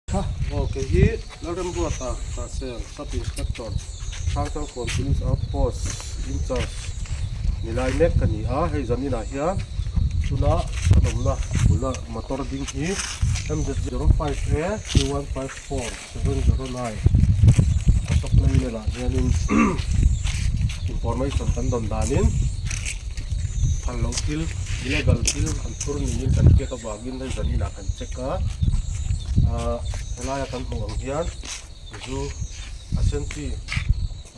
Aw kei hi Lalremruata Tahsel Sub Inspector Hrangchangkawn Police Outpost in charge ni lai mek ka ni a, hei zan inah hian tuna kan awmna bula motor ding hi MZ 05 A 3154 709 Ashok Leyland ah hianin information kan dawn danin phal loh thil illegal thil an phur niin kan hriat avangin hei zan inah kan check a ahh helaia kan hmuh ang hian zu a sen chi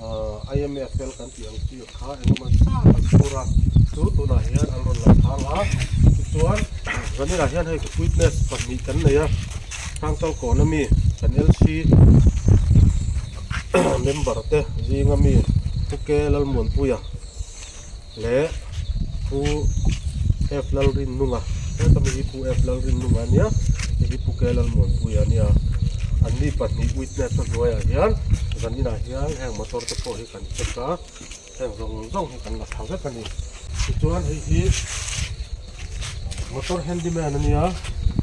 ahh I_M_F_L kan tih ang chi kha engemaw zat an phur a chu tunah hian an rawn la thang a tichuan zan inah hian hei witness pahnih kan nei a. Hrangchangkawn ami kan LC member te zinga mi Pu K Lalmuanpuia leh Pu F Lalrinnunga heta mi hi Pu F Lalrinnunga ania hei hi Pu K Lalmuanpuia ania anni pahnih witness a hnuaiah hian zan inah hian heng motor te pawh hi kan check a heng zawng zawng hi kan la thla vek a ni tichuan hei hi motor handyman ania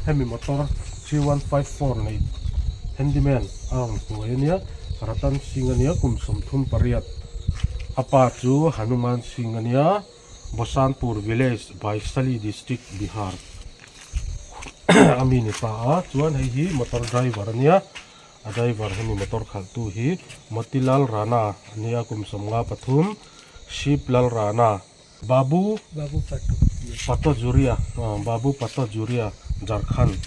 hemi motor 3154 nei handyman a rawn hnuai ania Ratan Singh ania kum 38 a pa chu Hanuman Singh ania Bosanpur village Vaishali district Bihar a mi ni ta a chuan hei hi motor driver ania. A driver hemi motor khalhtu hi Motilal Rana a nia kum 53, Ship Lal Rana, Babu Patojuria, Babu Patojuria, Jharkhand,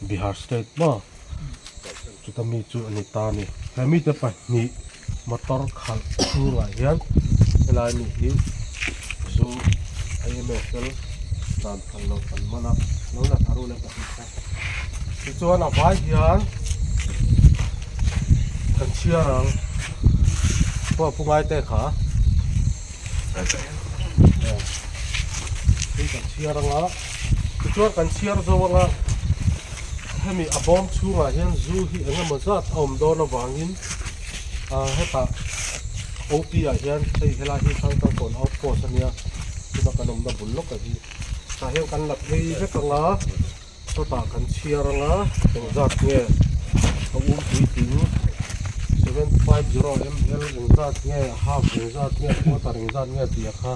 Bihar state maw chuta mi chu a ni ta a ni. He mite pahnih motor khalh chhungah hian helai mi hi zu IMFL dan phal loh an man a, lo la thla ru leh pahnih kha. Tichuan a vai hian kan chhiar ang pawh pu ngai te kha tin kan chhiar ang a tichuan kan chhiar zo ang a hemi a bawm chhungah hian zu hi eng emaw zat a awm dawn avangin ah hetah OP ah hian hei helai hi Hrangchangkawn outpost ania tuna kan awmna bul lawk a hi. Tah hian kan la phei vek ang a, chawtah kan chhiar ang a, engzat nge a um puitling 750 ml engzat nge half engzat nge quarter engzat nge tih a kha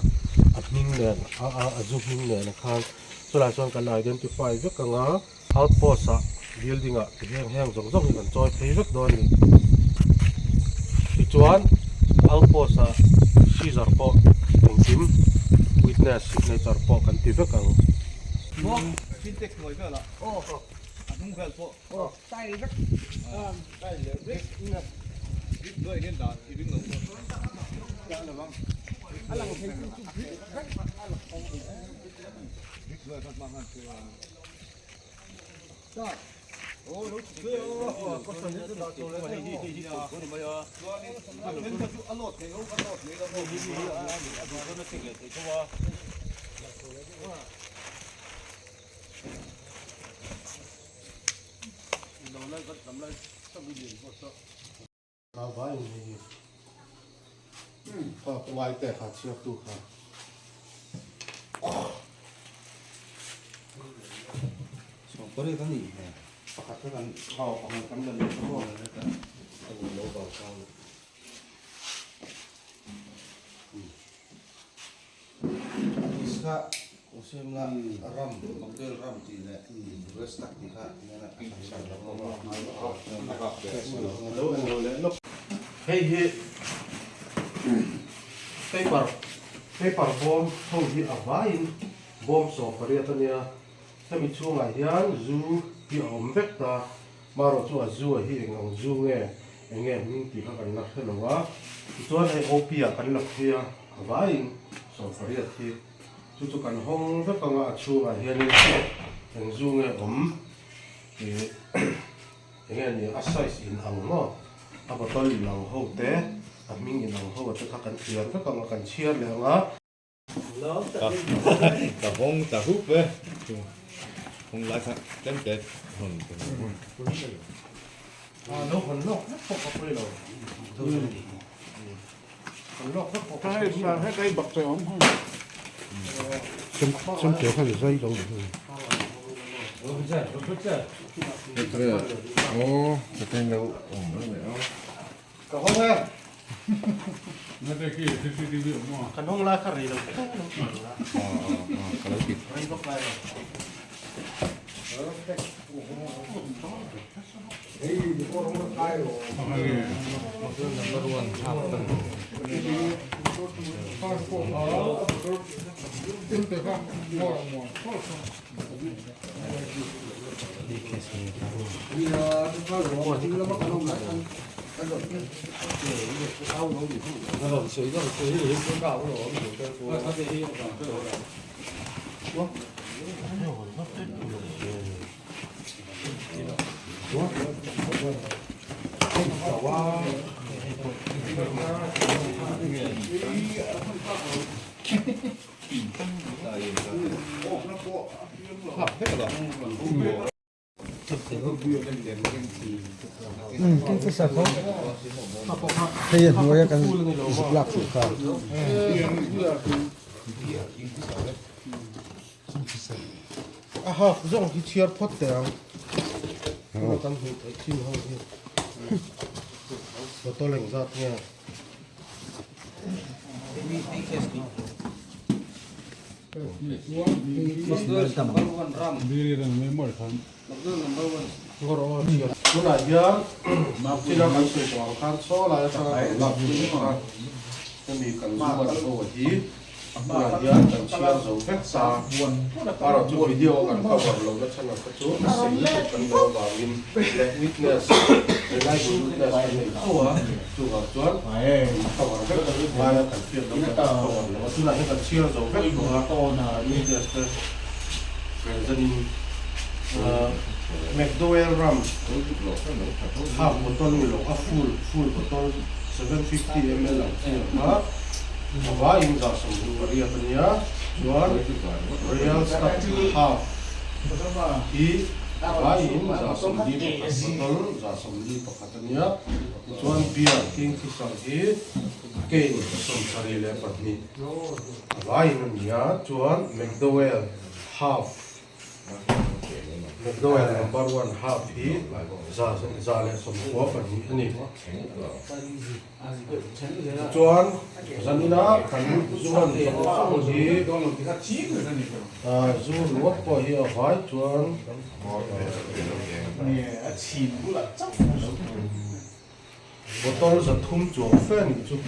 a hming nen a a a zu hming nen a khan chulai chuan kan identify vek ang a, outpost ah building ah ti heng heng zawng zawng hi kan chawi phei vek dawn a ni. Tichuan outpost ah scissor pawh engkim witness signature pawh kan ti vek ang. Sawrkar a nih hmel pakhat kha kan aw pakhat kan la leh tawh a ni lo vang khan Iska Usemla ram Magdel ram tih leh Restak tih kha Hei hi paper paper bawm ho hi a vaiin bawm 18 a nia hemi chhungah hian zu hi a awm vek ta marawh chu a zu a hi eng ang zu nge eng nge hming tih kha kan la hre lo a tichuan hei OP ah kan la phei a a vaiin 18 hi. Chu chu kan hawng vek ang a, a chhungah hianin eng zu nge awm ih eng nge ni a size in ang maw a bottle in ang ho te a hming in ang ho te kha kan thliar vek ang a kan chhiar leh ang a. Ka hawng ta hup e chu hawng lai kha tlem te hawn A lo hawn lawk vek pawh ka pawi lo. Ka hawng e. Kan hawng lai kha rei lo thleng lo ti ang a. Rei vak lai lo. Hei a hnuaia kan zuk lak chu kha. A half zawng hi chhiar phawt teh ang. Tuna kan hmuh theih chin ho hi. Bottle engzat nge? Tunah hian china kan sawi tawh ang khan saw lai atanga kan lak chu a hemi kan zu man ho hi tunah hian kan chhiar zo vek ta erawh chu video a kan cover lo na chhan ang kha chu a sei lutuk kan lo avangin leh witness reliable witness kan nei tho a chuvang chuan cover vek laia kan hriat loh kan cover lo a tunah hian kan chhiar zo vek tawh a witness te present in McDowell ram half bottle ni lo a full full bottle 750 ml ang chi ang kha a vaiin 28 a nia chuan Royal Stag half hi a vaiin 41 bottle 41 a nia tichuan beer Kingfisher hi cane 72 a vaiin a nia chuan McDowell half McDowell number one half hi 112 a ni. Tichuan zanina kan zu man zawng zawng hi zu ringawt pawh hi a vai chuan Bottle 300 chuang fe a nih chu.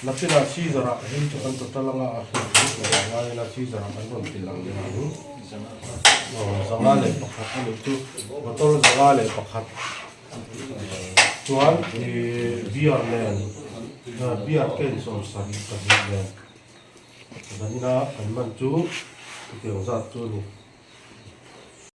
Nakinah Caesar ah hei chu kan total anga a hriat chu tih ang ngaiin a Caesar ah kan rawn ti lang leh ang. Aw 501 a nih chu. Bottle 501 chuan ih beer nen beer can 72 nen zanina kan man chu chutiang zat chu a ni.